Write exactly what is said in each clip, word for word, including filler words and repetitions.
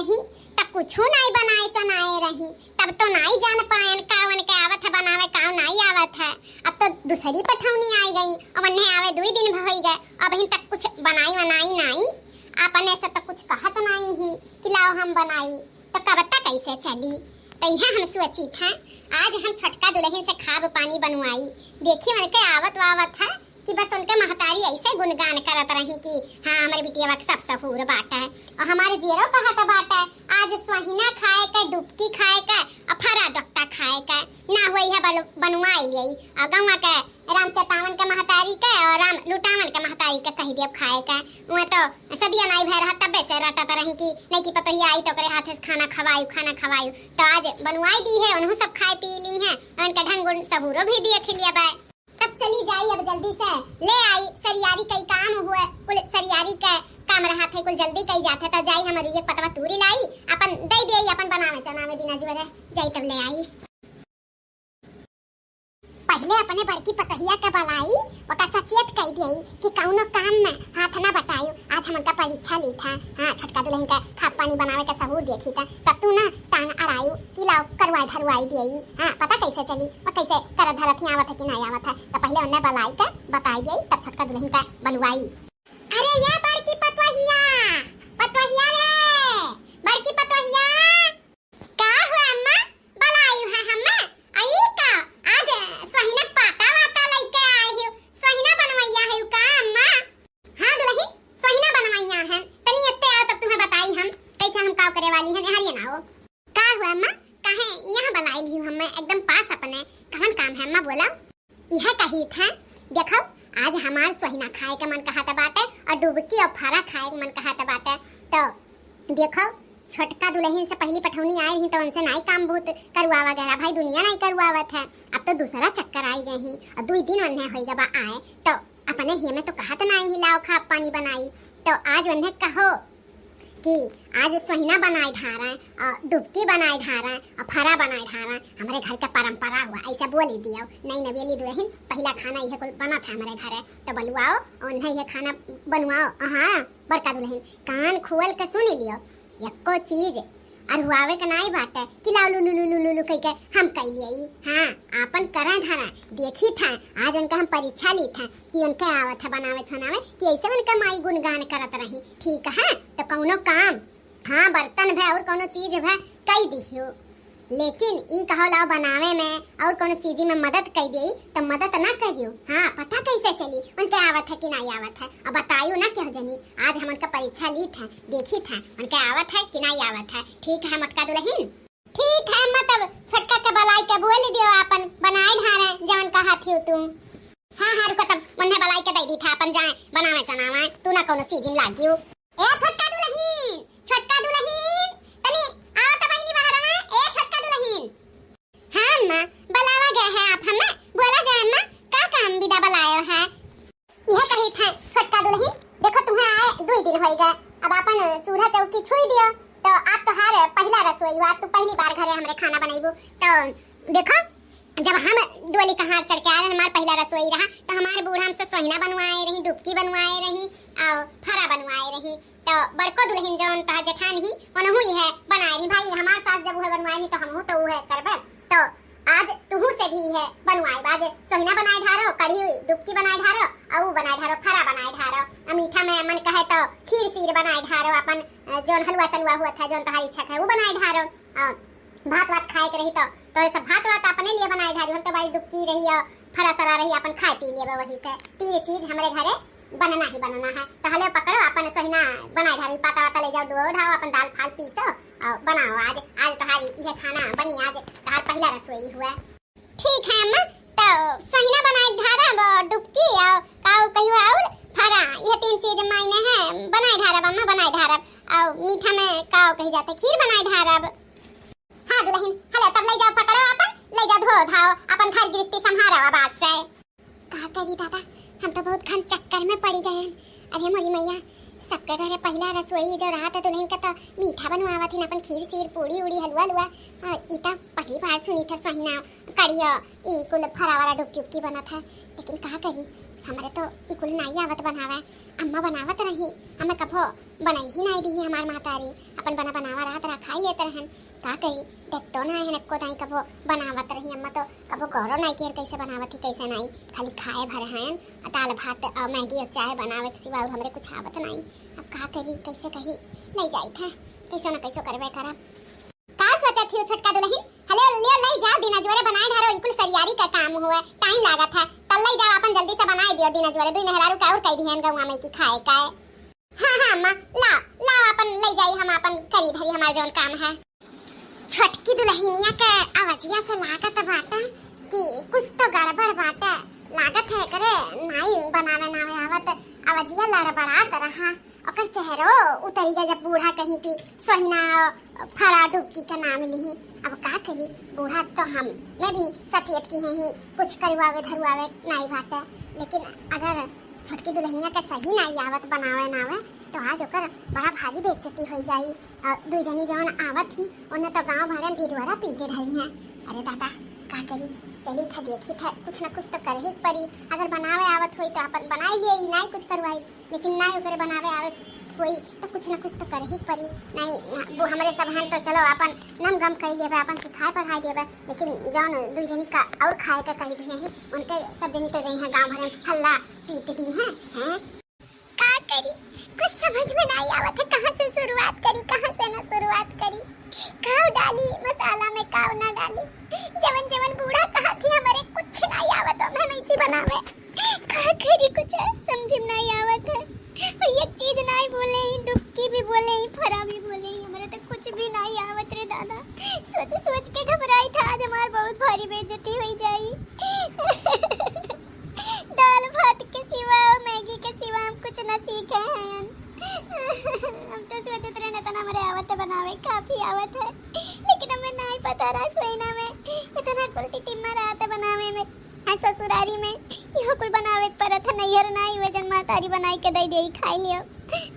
रही, तब कुछू नाई बनाए चनाए रही, तब तो नाई जान पायन का उनके आवत है बनावे, का नाई आवत है। अब तो दूसरी पठौनी आई गई, अब उन्हें आवे दुई दिन भई गए, अबहिन तक कुछ बनाई वनाई नाई, अपने से तो कुछ कहत नाई ही कि लाओ हम बनाई, तो कब तक ऐसे चली? तो यह हम सोची था, आज हम छोटका दुलहिन से खाब पानी बनवाई, देखी उनके आवत वावत है कि बस उनके महतारी ऐसे गुणगान करत रही कि हाँ, हमरे बिटिया के सब सहूर बाटे। और हमारे जियरो कहत बाटे, आज सोहिना खाए के, डुबकी खाए के, और फरा दोकटा खाए के, ना हुई है बल-, बनवाई लियाई। और गौवा के राम चेतावन के महतारी के और राम लुटावन के महतारी के कह दियो खाए के। वह तो सदिया नाई भय रहा, तबे से रटत रही कि नहीं कि पतोहिया आई तो ओकरे हाथे से खाना खवायु, खाना खवायु। तो आज बनवाई दी है, उन्हों सब खाए पी ली हैं, और उनके ढंग गुण सहूरो भी दिए खिलिया बाय। तब चली जाई अब जल्दी से, ले आई सरियारी कई काम हुए, कुल सरियारी के काम रहा थे, कुल जल्दी कई जाते, तो जाई हम रुइया पतवा तूरी लाई, अपन दे दे, अपन बनावे चनावे दिना जुअरे, जाई तब ले आई। पहले अपने बड़की पतोहिया के बलाई, ओका सचेत कई दियई कि कौनो काम में हाथ ना बटायु, आज हम उनका परीक्षा ली था। हाँ, छोटका दुलहिन का खाब पानी बनावे का सहूर देखी था, तब तू ना टांग अड़ायु कि लाओ करवाई धरवाई दियई। हाँ, पता कैसे चली, वो कैसे करत धरत ही आवत है कि नहीं आवत है, तो पहले उन्हें बलाई के बताई दियई, तब छोटका दुलहिन का बलवाई। अरे या बड़की पतोहिया, पतोहिया रे, बड़की पतोहिया। का हुआ अम्मा, बलायु है हमें? आई का, आज सोहिना पाता वाता लइके आए हो, सोहिना बनवैया है का अम्मा? हाँ दुलही, सोहिना बनवैया है, तनी एत्ते आओ तब तुम्हें बताई हम, कैसे हम काव करे वाली हैं, हरिये ना हो। का हुआ अम्मा, काहे यहाँ बलाई लिहू हमें, एकदम पास अपने, कवन काम है अम्मा बोला? यह कही था, देखो, आज हमार सोहिना खाए के मन कहत बाटे और डुबकी और फरा खाए के मन कहत बाटे। तो देखो, छोटका दुलहिन से पहली पठौनी आए ही तो उनसे नाई काम बहुत करवावा गया भाई, दुनिया नाई करवावत है। अब तो दूसरा चक्कर आई गए ही और दुई दिन उन्हें होई गबा आए, तो अपने ही में तो कहत नाई ही लाओ खाब पानी बनाई, तो आज उन्हें कहो कि आज सोहिना बनाए ढारा, अ, डुबकी बनाए ढारा, अ, फरा बनाए ढारा, हमरे घर के परंपरा हुआ, ऐसे बोली दियो। नई नवेली दुलहिन, पहला खाना यह कुल बना था हमरे घरे, तो बलुआओ, और नहीं यह खाना बनवाओ। हाँ, बड़का दुलहिन, कान खोल के सुनी लियो, यक्को चीज अरुआवे के नाई बाटे कि लाओ लुलु लुलु लुलु कह के हम कह लिये। हाँ, आपन करा धरा, देखी था, आज उनका हम परीक्षा ली था कि उनके आवत है बनावे छोनावे कि ऐसे उनका माई गुणगान करत रही। ठीक है, तो कौनो काम हाँ, बर्तन भे और कौनो चीज भे कई दिहियो, लेकिन ई कहो लाओ बनावे में और कौनो चीज में मदद कई देई, तो मदद ना करियो। हाँ, पता कैसे चली उनके आवत है कि नाई आवत है? अब बताइयो ना केहू जनी, आज हम उनका परीक्षा ली था, देखी था उनके आवत है कि नाई आवत है। ठीक है मोटका दुलहिन। ठीक है अम्मा, तब छोटका के बलाई के बोल दियो, आपन बनाए ढारे जवन कहा थी तू। हाँ हाँ, रुको तब उन्हें बलाई के दे दी था, अपन जाए बनावे चनावे, तू ना कौनो चीज में लागियो। ए छोटका दुलहिन, छोटका दुलहिन, तनी आवा त बहिनी बहरवा। ए छोटका दुलहिन। हाँ अम्मा, बलावा गए हैं आप हमें, बोला जाए अम्मा, का काम बिदा बलायो है? यह कही था छोटका दुलहिन, देखो तुम्हें आए दुई दिन होई गए, अब आपन चूल्हा चौकी छुई दियो, तो आज तोहार पहला रसोई हुआ, तू पहली बार घरे हमरे खाना बनैबू, तो देखो जब हम डोली कहार चढ़ के आए, हमार पहला रसोई रहा, तो हमारे बूढ़ा हमसे सोहिना बनवाए रही, डुबकी बनवाए रही, और फरा बनवाए रही। तो बड़को दुलहिन जौन तोहार जेठान ही, उनहू इहे बनाए रही। भाई, हमार सास जब उहे बनवाए रही, तो हमहू तो उहे करबे। तो आज तुहू से भी इहे बनवाए, आज सोहिना बनाए ढारो, कढ़ी डुबकी बनाए ढारो, और ऊ बनाए ढारो, फरा बनाए ढारो। और मीठा में मन कहे तो खीर सीर बनाए ढारो, अपन, अ, जौन हलवा सलवा हुआ था, जौन तोहार इच्छा है, वो बनाए ढारो। और भात वात खाए के रही तो, तो ये सब भात वात अपने लिए बनाए ढारी। हम तो भाई डुबकी रही और फरा सरा रही, अपन खाए पी लेबे वही से। तीन चीज हमरे घरे बनना ही बनना है। तो हले पकड़ो, अपन सोहिना बनाए ढारी, पाता वाता ले जाओ, डुओ ढाओ, अपन दाल फाल पीसो और बनाओ। आज, आज तोहारी ये खाना बनी, आज तोहार पहला रसोई हुआ। ठीक है अम्मा, तो सोहिना बनाए ढारब और डुबकी और काऊ कहियो और फरा, ये तीन चीज मायने है, बनाए ढारब अम्मा, बनाए ढारब। और मीठा में काऊ कही जाते, खीर बनाए ढारब। हाँ दुलहिन, हले तब ले जाओ, पकड़ो अपन, ले जाओ, धो धाओ, अपन घर गृहस्थी संभारो आबाद से। का करी दादा, हम तो बहुत घन चक्कर में पड़ी गए हैं। अरे मोरी मैया, सबके घरे पहला रसोई जो रहा था दुलहिन का, तो मीठा बनवावत ही ना, अपन खीर सीर, पूड़ी उड़ी, हलवा हलवा। आ, ई तो पहली बार सुनी था सोहिना कढ़िया, ई कुल फरा वाला डुबकी उबकी बना था। लेकिन का करी, हमरे तो ई कुल नाई आवत बनावे, अम्मा बनावत रही, हमें कभो बनाई ही नाई दी हमार महतारी, अपन बना बनावा रहत रहा, खाई लेत रहन। का करी, देखतो ना है एको दाई कभो बनावत रही अम्मा, तो कभो गौरो नाई केर कैसे बनावत ही कैसे नाई, खाली खाए भर हैं। आ दाल भात और मैगी और चाय बनावे के सिवा और हमरे कुछ आवत नाई। अब का करी, कैसे कही, ले जाई था, कैसे ना कैसे करबे करब। का सोचत हियो छोटका दुलहिन? हले लियो, लई जाओ, दिना जोरे बनाए धरो, ई कुल सरियारी का काम हुआ, टाइम लागत है, तब लई जाओ, अपन जल्दी से बनाए दियो दिना जोरे, दुई मेहरारू का और कह दिहन गौवा में कि खाए का है। हाँ, हाँ, अम्मा, लाओ, लाओ, अपन लई जाई, हम अपन करी धरी हमार जौन काम है। छोटकी दुलहिनिया के आवाजिया से लागत बाटे कि कुछ तो गड़बड़ बाटे, लागत है करे नाई बनावे नावे आवत, आवाजिया लड़बड़ात रहा। ओकर चेहरो उतरी गया जब बूढ़ा कहीं कि सोहिना फरा डुबकी का नाम लिही। अब का करी, बूढ़ा तो हम मैं भी सचेत की है ही, कुछ करवावे धरवावे नाई बाटे, लेकिन अगर छोटकी दुलहिनिया के सही नाई आवत बनावे नावे तो आज ओकर बड़ा भारी बेइज्जती हो जाई। और दू जनी जवन आवत ही उन्हें तो गांव भर में ढिढोरा पीटे धरी हैं। अरे दादा, का करी, चली था देखी था, कुछ ना कुछ तो कर ही पड़ी। अगर बनावे आवत होई तो अपन बनाई लिए, ई नाई कुछ करवाई, लेकिन नाई ओकरे बनावे आवे होई तो कुछ ना कुछ तो कर ही पड़ी। नाई, वो हमरे सब हन तो चलो अपन नम गम कर लेबे, अपन सिखाए पढ़ाए देबे, लेकिन जौन दुई जनी का और खाए का कही दिए ही, उनके सब जनी तो जई हैं गांव भर में हल्ला पीट दी हैं, हैं? का करी, कुछ समझ में नाई आवत है, कहाँ से शुरुआत करी, कहाँ से ना शुरुआत करी, काव डाली मसाला में, काव ना डाली। जवन जवन बूढ़ा कहा थी हमरे कुछ नाई आवत, अब हम ऐसी बनावे। का करी, कुछ समझ में नाई आवत है। और एक चीज नाई बोले ही, डुबकी भी बोले ही, फरा भी बोले ही, हमरे तो कुछ भी नाई आवत रे दादा। सोच सोच के घबराई था, आज हमार बहुत भारी बेइज्जती हो जाई। दाल भात के सिवा, मैगी के सिवा हम कुछ ना सीखे हैं। हम तो सोचत रहे ना तना हमरे आवत है बनावे, काफी आवत है, लेकिन हमें नाई पता रहा सोइना में इतना कुल टिटिम्मा रहत है बनावे में। आ ससुरारी में इहो कुल बनावे के परत है, नैहर नाई हुए जन महतारी बनाई के दे दे, खाई लियो,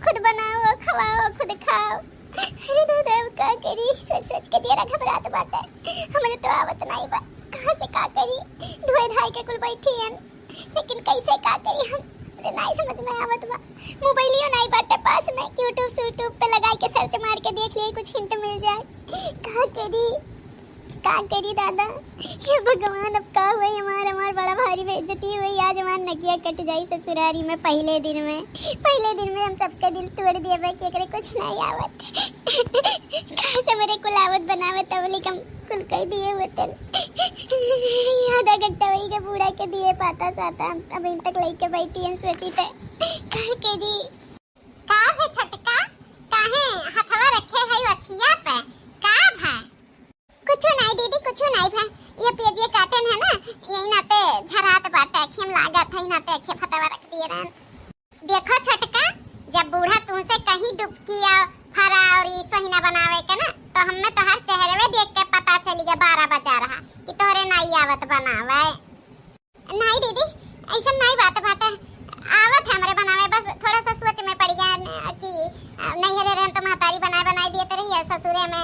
खुद बनाओ, खवाओ, खुद खाओ। अरे दादा, अब का करी, सच सच के जेरा घबरात बाटे, हमरे तो आवत नाई बा, कहाँ से का करी, धोए धाए के कुल बैठी हन, लेकिन कैसे का करी हम, अरे नाई समझ में आवत बा। मोबाइलियो नाई बाटे पास में कि YouTube से YouTube पे लगाई के सर्च मार के देख लिए, कुछ हिंट मिल जाए। का करी, का करी दादा? हे भगवान, अब का हुई हमार, हमार बड़ा भारी बेइज्जती हुई। आज हमार नकिया कट जाई ससुरारी में पहले दिन में, पहले दिन में हम सबके दिल तोड़ दिए बा कि एकरे कुछ नाई आवत। काश हमरे कुल आवत बनावे तब लिख हम कुल कह दिए होतन। आधा घंटा वही के बूढ़ा के दिए पाता साता, हम अभी तक लेके बैठी हैं, सोची थे का करी। का है छोटका, काहे हथवा रखे है अखिया पे, का भा? कुछ नाई दीदी, कुछ नाई भा, ये पेजिए काटन है ना, यही नाते झरात बाटे, अखियम लागत है, नाते अखिया फतवा रख दिए रहन। देखो छोटका, जब बूढ़ा तुमसे कहीं डुबकी और फरा और ई सोहिना बनावे के ना, तो हमें तोहर चेहरवे देख के पता चली गया, बारह बजा रहा कि तोहरे नाई आवत बनावे। नाई दीदी, ऐसन नाई बात बाटे, आवत है हमरे बनावे, बस थोड़ा सा सोच में पड़ गया न कि, अ, नैहरे रहन तो महतारी बनाए बनाए दिए तो रही है, ससुरे में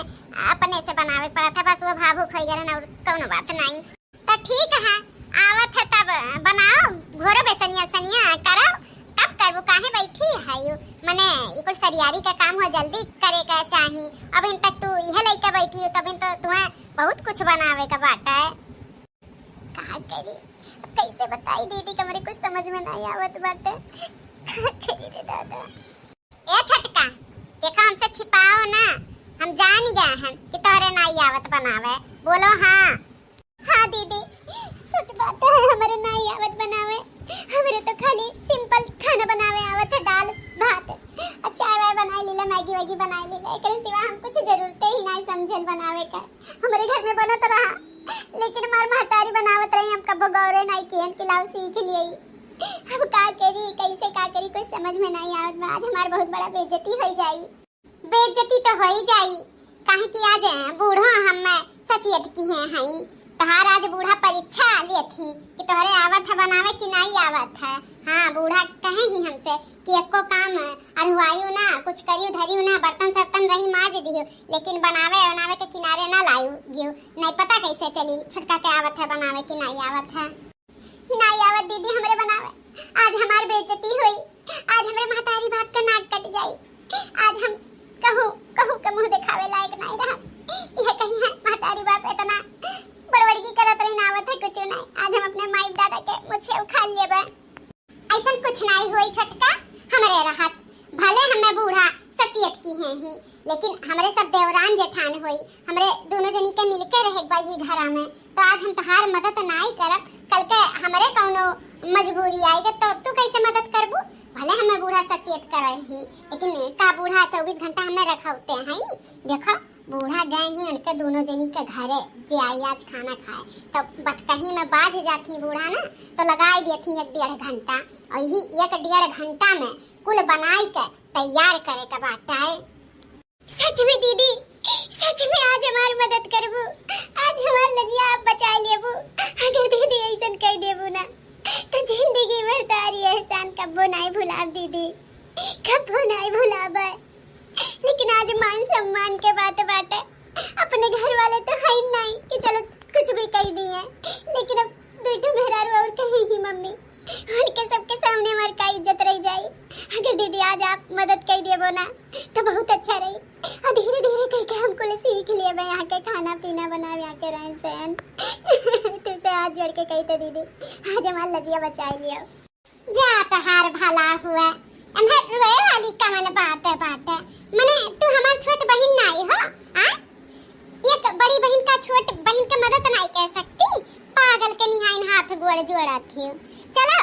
अपने से बनावे पड़ा था, बस वो भावुक हो गया ना, और कौनो बात नाई। तो ठीक है, आवत है तब बनाओ, घोरो बेसनिया सनिया करो, कब करबू, काहे बैठी है यू? मने ई कुल सरियारी का काम हो, जल्दी करे का चाही। अभी तक तू यह लइके बैठी हो, तभी तो तुम्हें बहुत कुछ बनावे का बाटा है। का करी, अब कैसे बताई दीदी, कि हमरे कुछ समझ में नहीं आवत बाटे। का करी रे दादा। ए छोटका, देखो हमसे छिपाओ ना, हम जान गए हैं कि तोहरे नाई आवत बनावे। बोलो हाँ। हाँ दीदी, सच बात है, हमरे नाई आवत बनावे। हमरे तो खाली सिंपल खाना बनावे आवत है, दाल, भात, और चाय वाय बनाई लीला, मैगी वैगी बनाई लीला, एकरे सिवा हम कुछ जरूरते ही नहीं समझेन बनावे का। हमरे घर में बनत रहा, लेकिन हमार महतारी बनावत रही, हम कबो गौरे नहीं किहन कि लाओ सीख लिए। अब का करी, कैसे का करी, कुछ समझ में नहीं आवत बा। आज हमार बहुत बड़ा बेइज्जती हो जाई। बेइज्जती तो हो ही जाई, काहे कि आज बूढ़ो हम सचियत किहे हई। तोहार आज बूढ़ा परीक्षा लिए थी कि तोहरे आवत है बनावे कि नहीं आवत है। हाँ, बूढ़ा कहे ही हमसे कि एको काम अरुआयु ना, कुछ करियो धरियो ना, बर्तन सर्तन रही माज दियो, लेकिन बनावे बनावे के किनारे ना लायू गियो। नहीं पता कैसे चली छोटका के आवत है बनावे कि नहीं आवत है। नाई आवत दीदी हमरे बनावे, आज हमार बेइज्जती होई, आज हमरे महतारी बाप के नाक कट जाई, आज हम कहू, कहू के मुंह देखावे लायक नाई रहब। यह कही है महतारी बाप इतना बड़बड़गी करत रही ना आवत है कुछ नाई, आज हम अपने माई दादा के मुछिया उखाड़ लेबे। ऐसन कुछ नाई होई छोटका, हमरे रहत। भले हमें बूढ़ा सचियत की हैं ही, लेकिन हमरे सब देवरान जेठान होई, हमरे दोनों जनी के मिलके रहे के बा ई घरा में। तो आज हम तहार मदद नाई करब, कल के हमरे कौनो मजबूरी आई तो तू कैसे मदद करबू? भले हमें बूढ़ा सचियत करे ही, लेकिन का बूढ़ा चउबीस घंटा हमें रखौते हैं? देखो, बूढ़ा गए ही उनके दोनों जनी के घरे, जे आई आज खाना खाए, तो बतकही में बाझ जाती बूढ़ा ना, तो लगाई देती एक डेढ़ घंटा, और यही एक डेढ़ घंटा में कुल बनाई के तैयार करे के बाटे। सच में दीदी, सच में आज हमार मदद करबू, आज हमार लजिया आप बचा लेबू। अगर दीदी ऐसन कह देबू ना, तो जिंदगी भर तारी एहसान कब्बो नाई भुलाब दीदी, कब्बो नाई भुलाबे। लेकिन आज मान सम्मान के बात बाटे, अपने घर वाले तो है ही नहीं कि चलो कुछ भी कह दिए, लेकिन अब दुई ठो मेहरारू और कही ही मम्मी, उनके सबके सामने हमार का इज्जत रह जाई। अगर दीदी आज आप मदद कर देबो ना तो बहुत अच्छा रही, और धीरे धीरे कह के हम कुल सीख लेबे यहाँ के खाना पीना बनावे, यहाँ के रहन सहन। तुझसे हाथ जोड़ के कही तो दीदी, आज हमार लजिया बचा लियो। जा तहार भला हुआ, एमे रोए वाली कवन बात बाटे? मने तू हमार छोट बहिन नाई हो, आ? एक बड़ी बहिन का छोट बहिन के मदद नाई कर सकती? पागल के निहाइन हाथ गोड़ जोड़त ही। चलो,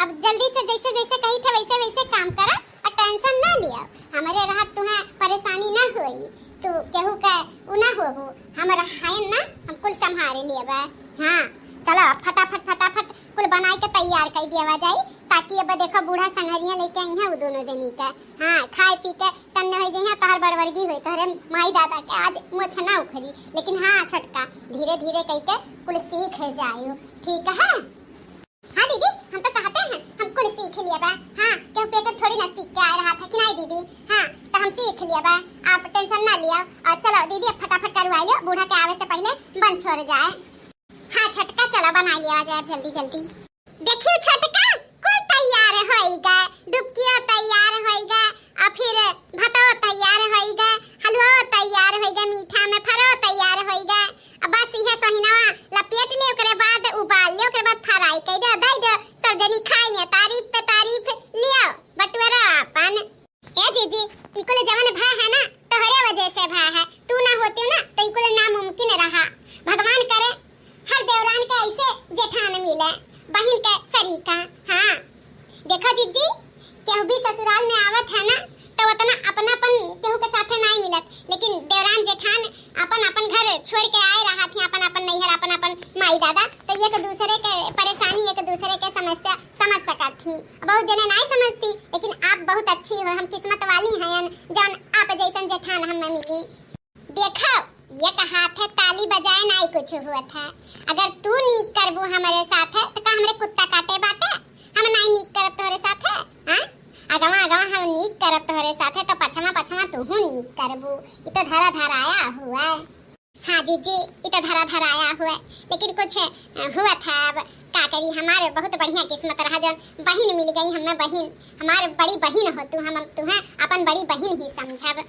अब जल्दी से जैसे जैसे कही थे वैसे वैसे काम करो और tension ना लियो। हमरे रहत तुम्हें परेशानी ना होई, तू केहू के उ ना होबू। हम रहन ना, हम कुल संभारे लेबे। हाँ, चलो अब फटाफट फटाफट कुल बनाई के तैयार कर दिया जाई, ताकि अब देखो बूढ़ा संघरिया लेके आई हैं वो दोनों जनी के। हाँ, खाए पी के तन्ने हो जइहे, तोहर बड़बड़गी होई, तोहरे माई दादा के आज मोछ ना उखड़ी। लेकिन हाँ छोटका, धीरे धीरे कह के कुल सीख जायू, ठीक है? हाँ दीदी, हम तो कहते हैं, हम कुल सीख लिया बा। हाँ, क्यों पेट में थोड़ी ना सीख के आए रहा था कि नहीं दीदी? हाँ, तो हम सीख लिया बा, आप tension ना लिया। और चलो दीदी, अब फटाफट करवा लियो, बूढ़ा के आवे से पहले बन छोड़ जाए। हाँ छोटका, चलो बना लिया जाए जल्दी जल्दी। देखियो छोटका, कुल तैयार होइगा, डुबकियो तैयार होइगा, और फिर भतो तैयार होइगा, हलवो तैयार होइगा, मीठा में फरो तैयार होइगा। अब बस इहे सोहिनवा लपेट ले, ओकरे बाद उबाल ले, ओकरे बाद fry कर दे, दे दे, सब जनी खाई है, तारीफ पे तारीफ लियो, बटुअरो आपन। ए जीजी, ई कुल जवन भा है ना, तोहरे वजह से भा है। तू ना होती ना, तो ई कुल नामुमकिन रहा। भगवान करे, हर देवरान के ऐसे जेठान मिले, बहिन के सरीका। हाँ, देखो जीजी, केहू भी ससुराल में आवत है ना, तो उतना अपनापन केहू के साथे नाई मिलत, लेकिन देवरान जेठान अपन अपन घर छोड़ के आए रहा थी, अपन अपन नैहर, अपन अपन माई दादा, तो एक दूसरे के परेशानी, एक दूसरे के समस्या समझ सकत थी। बहुत जने नाई समझती, लेकिन आप बहुत अच्छी हो, हम किस्मत वाली हैं जौन आप जैसन जेठान हमें मिली। देखो, एक हाथे ताली बजाए नाई कुछ हुआ था। अगर तू नीक करबू हमरे साथे, तो का हमरे कुत्ता काटे बाटे? हम नाई नीक करब तोहरे साथे, हाँ? अगवा अगवा हम नीक करब तोहरे साथे, तो पछवा पछवा तूहू नीक करबू। ई तो धरा धराया हुआ है। हाँ जीजी, ई तो धरा धराया हुआ है, लेकिन कुछ, अ, हुआ था। अब का करी, हमारे बहुत बढ़िया किस्मत रहा जौन बहिन मिल गई हमें, बहिन, हमारे बड़ी बहिन हो तू, हम, हम तुहें अपन बड़ी बहिन ही समझब।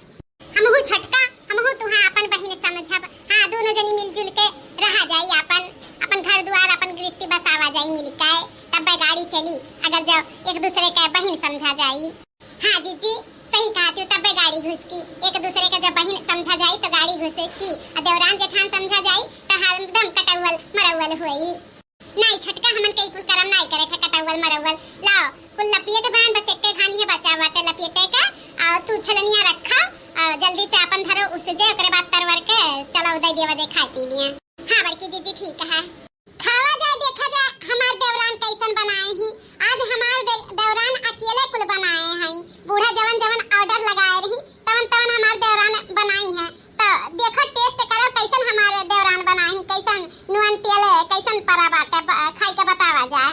हमहू छोटका, हमहू तुहें अपन बहिन समझब। हाँ, दोनों जनी मिलजुल के रहा जाई, अपन, अपन घर दुआर, अपन गृहस्थी बसावा जाई मिलके, तब गाड़ी चली, अगर जब एक दूसरे के बहिन समझा जाई। हाँ जीजी, सही कहा तू, तब्बे गाड़ी घुसकी, एक दूसरे के जब बहिन समझा जाई तो गाड़ी घुसकी। आ देवरान जेठान समझा जाई तो हरदम कटौवल मरौवल होई। नाई छोटका, हमन के ई कुल करम नाई करे थे कटौवल मरौवल। लाओ, कुल लपियट बान, बस एक्के घानी है बचा बाटे लपियटे का। आ तू छलनिया रखा, आ जल्दी से अपन धरो उस जे, ओकरे बाद तरवर के चलो दे दिया बजे खाए पी लिए। हाँ बड़की जीजी, ठीक है। खावा जाए, देखा जाए हमार देवरान कैसन बनाए ही। आज हमार दे-, देवरान अकेले कुल बनाए हैं। बूढ़ा जवन जवन order लगाए रही, तवन तवन हमार देवरान बनाई है। तो देखो, taste करो कैसन हमार देवरान बनाए ही, कैसन नून तेल, कैसन परा बाटे, ब-, खाई के बतावा जाए।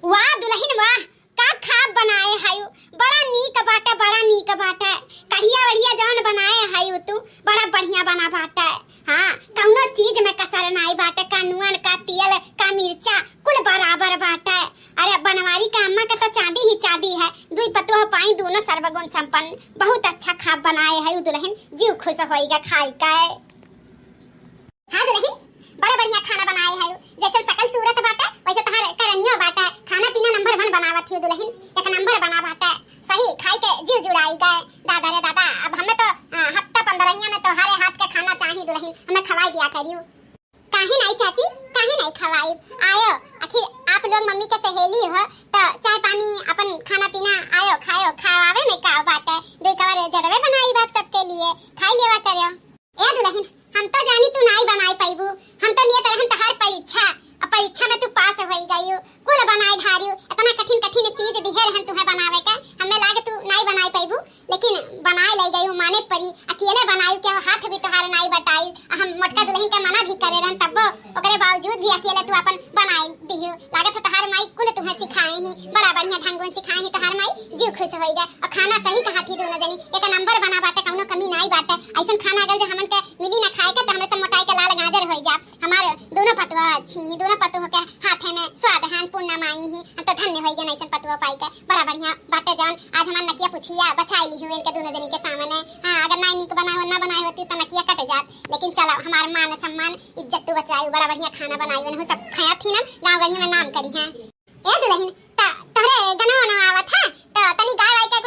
वाह दुल्हन वाह, का खाब बनाए हायु, बड़ा नीक बाटे, बड़ा नीक बाटे। कढ़िया वढ़िया जवन बनाए हायु तू, बड़ा बढ़िया बना बाटे। हाँ, कौनो चीज में कसर नाई बाटे, का नून, का तेल, का मिर्चा कुल बराबर बाटे। अरे बनवारी का अम्मा का तो चाँदी ही चाँदी है, दुई पतोह पाई दोनों सर्वगुण संपन्न। बहुत अच्छा खाब बनाए है उ दुलहिन, जीव खुश होइगा खाई के। हाँ दुलहिन, बड़ा बढ़िया खाना बनाए है, जैसे सकल सूरत बाटे वैसे तोहार करनियो बाटे। खाना पीना नंबर वन बनावत ही दुलहिन, एक नंबर बना बाटे। सही खाई के जीव जुड़ाई गए। दादा रे दादा, अब हमें तो अ, हफ्ता पंद्रहिया में तोहारे हाथ के खाना चाही दुलहिन, हमें खवाई दिया करियो। काहे नाई चाची, काहे नाई खवाइब? आयो, आखिर आप लोग मम्मी के सहेली हो, तो चाय पानी अपन खाना पीना आयो खायो, खवावे में का बाटे? दुई कवर जदवे बनाइब आप सबके लिए, खाई लेवा करियो। ए दुलहिन, हम तो जानी तू नाई बनाई पाइबू, हम तो लिए रहन तहार परीक्षा, अब परीक्षा में तू पास होई गयू, कुल बनाई ढारियो, इतना कठिन कठिन चीज दिहे रहन तुहे बनावे का, हमें लागे तू नाई बनाई पाइबू, लेकिन बनाए ले गई हूँ, माने परी, अकेले बनाई के हाथ भी तोहार नाई बटाई। आ हम मोटका दुलहिन के मना भी करे रहन, तब्बो ओकरे बावजूद भी अकेले तू अपन बनाई दिहू। लागत है तोहार माई कुल तुहे सिखाए ही, बड़ा बढ़िया ढंगुन सिखाए ही तोहार माई, जीव खुश होई गए। और खाना सही कहा थी दोनों जनी, एक नंबर बना बाटे, कौनो कमी नाई बाटे। ऐसन खाना अगर जो हमन के मिली ना खाए के, तो हमें सब मोटाई के लाल गाजर होई जा। हमार दोनों पतुआ अच्छी ही, दोनों पतुआ के हाथे में स्वाद है, अन्नपूर्णा माई ही। हम तो धन्य होई गए ऐसन पतुआ पाई के। बड़ा बढ़िया बाटे जवन आज हमार नकिया पुछिया बचाई ली हुए इनके दोनों जनी के सामने। हाँ, अगर नाई नीक बनाए हो, ना बनाए होती तो नकिया कट जात। लेकिन चला, हमार मान सम्मान, इज्जत तू बचाई, बड़ा बढ़िया खाना बनाई, उन्हों सब खाया थी ना, गाँव गढ़ी में नाम करी है। ए दुलहिन, त तोहरे गनवा वनवा आवत है, त तनी गाय वाय के